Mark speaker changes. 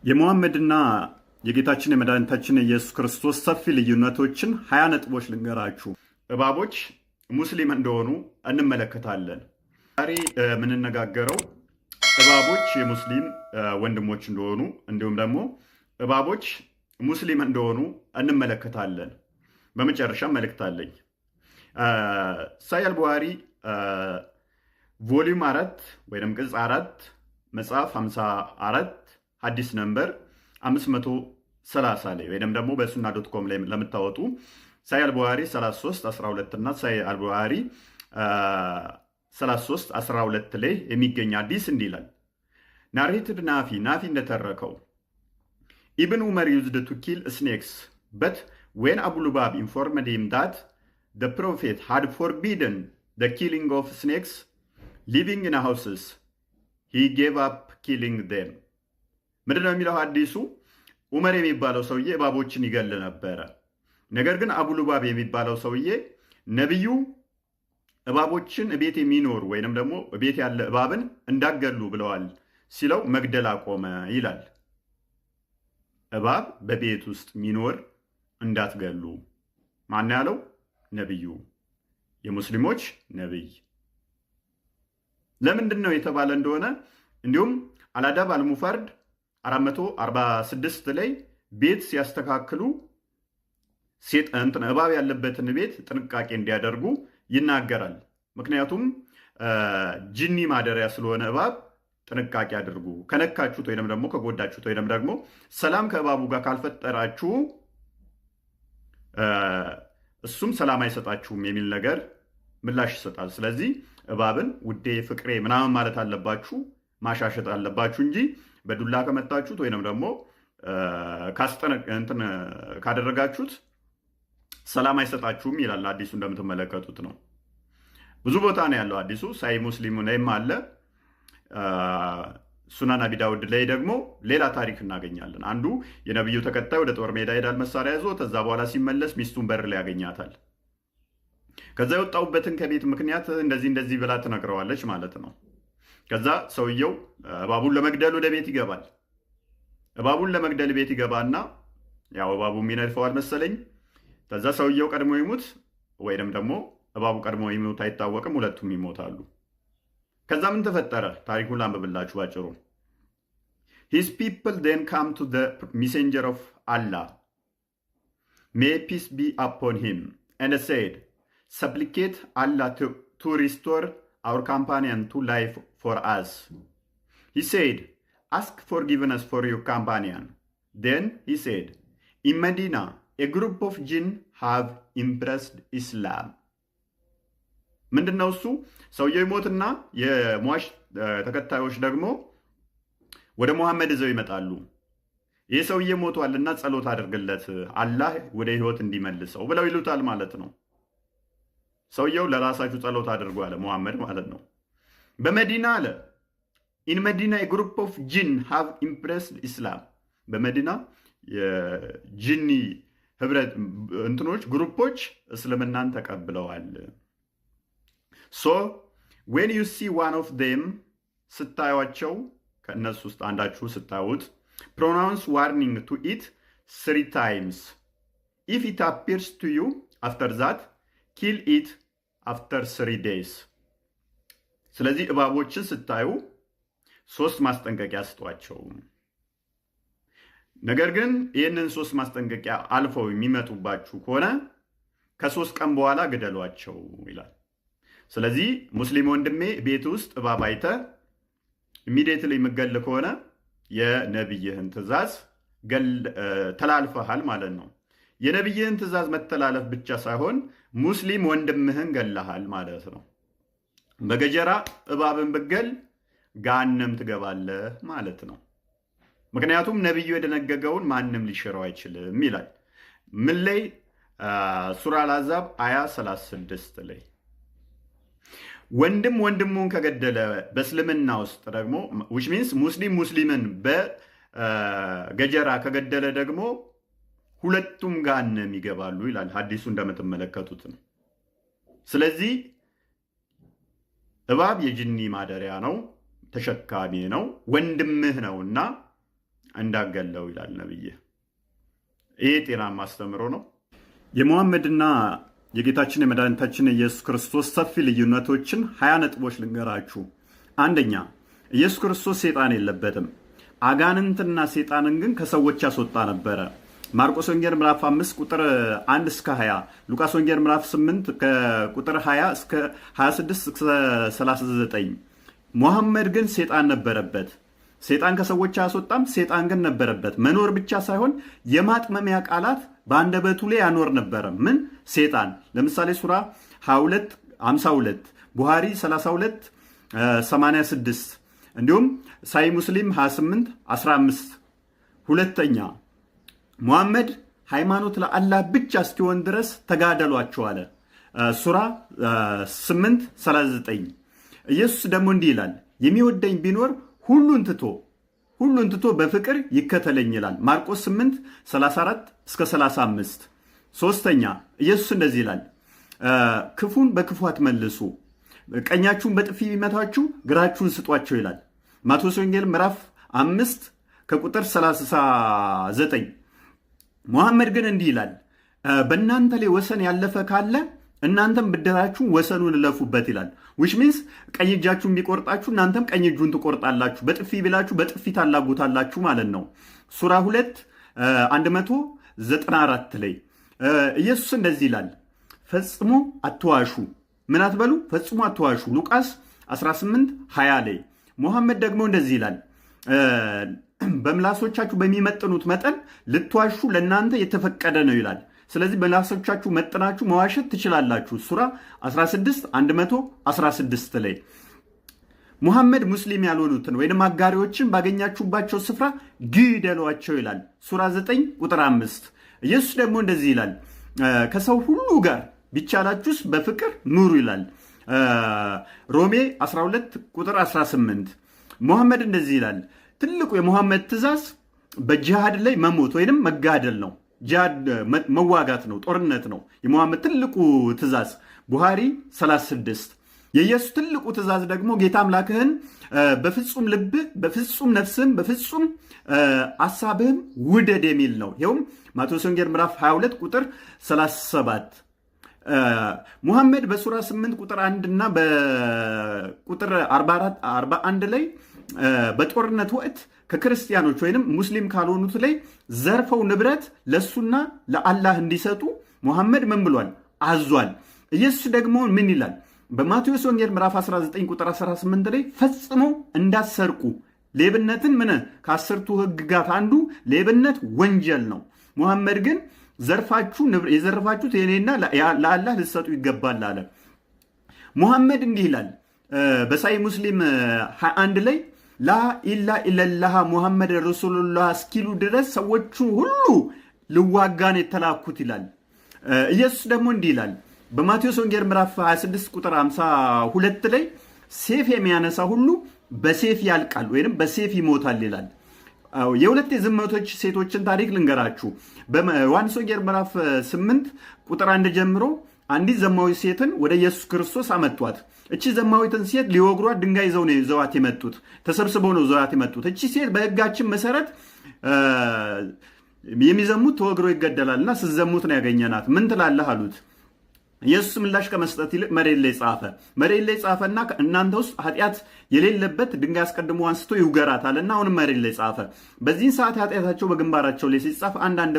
Speaker 1: የሙሐመድና የጌታችን የመድኃኒታችን የኢየሱስ ክርስቶስ ሰፊ ልዩነቶችን 20 ነጥቦች ልንገራችሁ። እባቦች ሙስሊም እንደሆኑ እንመለከታለን። ዛሬ የምንነጋገረው እባቦች የሙስሊም ወንድሞች እንደሆኑ እንዲሁም ደግሞ እባቦች ሙስሊም እንደሆኑ እንመለከታለን። በመጨረሻም መልእክት አለኝ። ሳሂህ አልቡሃሪ volume 4 ወይም ቅጽ 4 መጽሐፍ 54 ሀዲስ number 530 ላይ ወይም ደግሞ በሱና.com ላይ ለምታወጡ ሳሂህ አልቡሃሪ 33 12 እና ሳሂህ አልቡሃሪ 33 12 ላይ የሚገኝ ሀዲስ እንዲህ ይላል። Narrated ናፊ፣ ናፊ እንደተረከው ኢብን ኡመር used to kill snakes, but when አቡ ሉባብ informed him that the Prophet had forbidden the killing of snakes living in houses, he gave up killing them። ምንድን ነው የሚለው ሀዲሱ? ኡመር የሚባለው ሰውዬ እባቦችን ይገል ነበረ። ነገር ግን አቡ ሉባብ የሚባለው ሰውዬ ነቢዩ እባቦችን ቤት የሚኖሩ ወይንም ደግሞ ቤት ያለ እባብን እንዳትገሉ ብለዋል ሲለው መግደል አቆመ ይላል። እባብ በቤት ውስጥ የሚኖር እንዳትገሉ ማን ያለው? ነቢዩ፣ የሙስሊሞች ነቢይ። ለምንድን ነው የተባለ እንደሆነ እንዲሁም አላዳብ አልሙፈርድ 446 ላይ ቤት ሲያስተካክሉ እባብ ያለበትን ቤት ጥንቃቄ እንዲያደርጉ ይናገራል። ምክንያቱም ጅኒ ማደሪያ ስለሆነ እባብ ጥንቃቄ አድርጉ። ከነካችሁት ወይንም ደግሞ ከጎዳችሁት ወይንም ደግሞ ሰላም ከእባቡ ጋር ካልፈጠራችሁ እሱም ሰላም አይሰጣችሁም የሚል ነገር ምላሽ ይሰጣል። ስለዚህ እባብን ውዴ፣ ፍቅሬ ምናምን ማለት አለባችሁ፣ ማሻሸት አለባችሁ እንጂ በዱላ ከመታችሁት ወይንም ደግሞ እንትን ካደረጋችሁት ሰላም አይሰጣችሁም ይላል ሀዲሱ። እንደምትመለከቱት ነው። ብዙ ቦታ ነው ያለው ሀዲሱ። ሳሂህ ሙስሊም ላይም አለ። ሱናን አቢ ዳውድ ላይ ደግሞ ሌላ ታሪክ እናገኛለን። አንዱ የነቢዩ ተከታይ ወደ ጦር ሜዳ ይሄዳል መሳሪያ ይዞ። ከዛ በኋላ ሲመለስ ሚስቱን በር ላይ ያገኛታል። ከዛ የወጣሁበትን ከቤት ምክንያት እንደዚህ እንደዚህ ብላ ትነግረዋለች ማለት ነው። ከዛ ሰውየው እባቡን ለመግደል ወደ ቤት ይገባል። እባቡን ለመግደል ቤት ይገባና ያው እባቡ የሚነድፈዋል መሰለኝ። ከዛ ሰውየው ቀድሞ ይሙት ወይንም ደግሞ እባቡ ቀድሞ ይሙት አይታወቅም። ሁለቱም ይሞታሉ። ከዛ ምን ተፈጠረ? ታሪኩን ላንብብላችሁ ባጭሩ። His people then came to Messenger of Allah, may peace be upon him, and said, "Supplicate Allah to restore our companion to life for us." He said, "Ask forgiveness for your companion." Then he said, "In Medina a group of jinn have embraced Islam." ምንድን ነው እሱ? ሰውየው ይሞትና የሟች ተከታዮች ደግሞ ወደ ሙሐመድ ይዘው ይመጣሉ። ይህ ሰውዬ ሞቷልና ጸሎት አድርግለት አላህ ወደ ህይወት እንዲመልሰው ብለው ይሉታል ማለት ነው። ሰውየው ለራሳችሁ ጸሎት አድርጉ አለ ሙሐመድ ማለት ነው። በመዲና አለ፣ in Medina group of jinn have embraced Islam። በመዲና የጂኒ ህብረት እንትኖች group ኦች እስልምናን ተቀብለዋል። So when you see one of them፣ ስታዩቸው ከእነሱ ውስጥ አንዳችሁ ስታዩት፣ pronounce warning to it three times. If it appears to you after that, kill it after 3 days። ስለዚህ እባቦችን ስታዩ ሶስት ማስጠንቀቂያ ስጧቸው። ነገር ግን ይህንን ሶስት ማስጠንቀቂያ አልፈው የሚመጡባችሁ ከሆነ ከ3 ቀን በኋላ ግደሏቸው ይላል። ስለዚህ ሙስሊም ወንድሜ፣ ቤት ውስጥ እባብ አይተህ immediately የምትገል ከሆነ የነቢይህን ትእዛዝ ተላልፈሃል ማለት ነው። የነቢይህን ትእዛዝ መተላለፍ ብቻ ሳይሆን ሙስሊም ወንድምህን ገለሃል ማለት ነው። በገጀራ እባብን ብትገል ገሃነም ትገባለህ ማለት ነው። ምክንያቱም ነቢዩ የደነገገውን ማንም ሊሽረው አይችልም ይላል። ምን ላይ? ሱራ አልአሕዛብ አያ 36 ላይ። ወንድም ወንድሙን ከገደለ በእስልምና ውስጥ ደግሞ፣ which means ሙስሊም ሙስሊምን በገጀራ ከገደለ ደግሞ ሁለቱም ገሃነም ይገባሉ ይላል ሀዲሱ እንደምትመለከቱት ነው። ስለዚህ እባብ የጅኒ ማደሪያ ነው፣ ተሸካሚ ነው፣ ወንድምህ ነውና እንዳገለው ይላል ነብይ። ይህ ጤናማ አስተምሮ ነው። የሙሐመድና የጌታችን የመድኃኒታችን የኢየሱስ ክርስቶስ ሰፊ ልዩነቶችን 20 ነጥቦች ልንገራችሁ። አንደኛ፣ ኢየሱስ ክርስቶስ ሴጣን የለበትም። አጋንንትና ሴጣንን ግን ከሰዎች ያስወጣ ነበረ። ማርቆስ ወንጌል ምዕራፍ 5 ቁጥር 1 እስከ 20፣ ሉቃስ ወንጌል ምዕራፍ 8 ከቁጥር 20 እስከ 26 እስከ 39። ሙሐመድ ግን ሴጣን ነበረበት። ሴጣን ከሰዎች አያስወጣም። ሴጣን ግን ነበረበት። መኖር ብቻ ሳይሆን የማጥመሚያ ቃላት በአንደበቱ ላይ ያኖር ነበረ። ምን ሴጣን? ለምሳሌ ሱራ 22 52፣ ቡሃሪ 32 86፣ እንዲሁም ሳሂህ ሙስሊም 28 15። ሁለተኛ፣ ሙሐመድ ሃይማኖት ለአላህ ብቻ እስኪሆን ድረስ ተጋደሏቸው አለ። ሱራ 8 39። ኢየሱስ ደግሞ እንዲህ ይላል፣ የሚወደኝ ቢኖር ሁሉን ትቶ በፍቅር ይከተለኝ ይላል። ማርቆስ 8 34 እስከ 35። ሶስተኛ፣ ኢየሱስ እንደዚህ ይላል፣ ክፉን በክፉ አትመልሱ፣ ቀኛችሁን በጥፊ ቢመታችሁ ግራችሁን ስጧቸው ይላል። ማቴዎስ ወንጌል ምዕራፍ 5 ከቁጥር 39። ሙሐመድ ግን እንዲህ ይላል፣ በእናንተ ላይ ወሰን ያለፈ ካለ እናንተም ብድራችሁን ወሰኑን እለፉበት ይላል። Which means ቀኝ እጃችሁን ቢቆርጣችሁ እናንተም ቀኝ እጁን ትቆርጣላችሁ፣ በጥፊ ቢላችሁ በጥፊ ታላጉታላችሁ ማለት ነው። ሱራ 2 194 ላይ ኢየሱስ እንደዚህ ይላል፣ ፈጽሞ አትዋሹ። ምን አትበሉ? ፈጽሞ አትዋሹ። ሉቃስ 18 20 ላይ። ሙሐመድ ደግሞ እንደዚህ ይላል፣ በምላሶቻችሁ በሚመጥኑት መጠን ልትዋሹ ለእናንተ የተፈቀደ ነው ይላል። ስለዚህ በምላሶቻችሁ መጥናችሁ መዋሸት ትችላላችሁ። ሱራ 16 116 ላይ። ሙሐመድ ሙስሊም ያልሆኑትን ወይንም አጋሪዎችን ባገኛችሁባቸው ስፍራ ግደሏቸው ይላል። ሱራ 9 ቁጥር 5። ኢየሱስ ደግሞ እንደዚህ ይላል፣ ከሰው ሁሉ ጋር ቢቻላችሁስ በፍቅር ኑሩ ይላል። ሮሜ 12 ቁጥር 18። ሙሐመድ እንደዚህ ይላል፣ ትልቁ የሙሐመድ ትእዛዝ በጂሃድ ላይ መሞት ወይንም መጋደል ነው። ጂሃድ መዋጋት ነው፣ ጦርነት ነው የሙሐመድ ትልቁ ትእዛዝ፣ ቡሃሪ 36። የኢየሱስ ትልቁ ትእዛዝ ደግሞ ጌታ አምላክህን በፍጹም ልብህ፣ በፍጹም ነፍስህም፣ በፍጹም አሳብህም ውደድ የሚል ነው። ይኸውም ማቴዎስ ወንጌል ምዕራፍ 22 ቁጥር 37። ሙሐመድ በሱራ 8 ቁጥር 1 እና በቁጥር 41 ላይ በጦርነት ወቅት ከክርስቲያኖች ወይንም ሙስሊም ካልሆኑት ላይ ዘርፈው ንብረት ለእሱና ለአላህ እንዲሰጡ ሙሐመድ ምን ብሏል? አዟል። ኢየሱስ ደግሞ ምን ይላል? በማቴዎስ ወንጌል ምዕራፍ 19 ቁጥር 18 ላይ ፈጽሞ እንዳትሰርቁ፣ ሌብነትን ምን ከአስርቱ ሕግጋት አንዱ ሌብነት ወንጀል ነው። ሙሐመድ ግን ዘርፋችሁ የዘረፋችሁት የኔና ለአላህ ልትሰጡ ይገባል አለ። ሙሐመድ እንዲህ ይላል በሳሂህ ሙስሊም 21 ላይ፣ ላኢላሃ ኢለላህ ሙሐመድ ረሱሉላህ እስኪሉ ድረስ ሰዎቹ ሁሉ ልዋጋ ነው የተላኩት ይላል። ኢየሱስ ደግሞ እንዲህ ይላል በማቴዎስ ወንጌል ምዕራፍ 26 ቁጥር 52 ላይ፣ ሴፍ የሚያነሳ ሁሉ በሴፍ ያልቃል ወይም በሴፍ ይሞታል ይላል። የሁለት የዝሙተኞች ሴቶችን ታሪክ ልንገራችሁ። በዮሐንስ ወንጌል ምዕራፍ 8 ቁጥር 1 ጀምሮ አንዲት ዘማዊ ሴትን ወደ ኢየሱስ ክርስቶስ አመጧት። እቺ ዘማዊትን ሴት ሊወግሯት ድንጋይ ይዘው ነው ይዘዋት የመጡት፣ ተሰብስበው ነው ይዘዋት የመጡት። እቺ ሴት በሕጋችን መሰረት የሚዘሙት ተወግሮ ይገደላል እና ስትዘሙት ነው ያገኘናት፣ ምን ትላለህ አሉት። ኢየሱስ ምላሽ ከመስጠት ይልቅ መሬት ላይ ጻፈ። መሬት ላይ ጻፈና እናንተ ውስጥ ኃጢአት የሌለበት ድንጋይ አስቀድሞ አንስቶ ይውገራት አለና አሁንም መሬት ላይ ጻፈ። በዚህን ሰዓት ኃጢአታቸው በግንባራቸው ላይ ሲጻፍ አንዳንድ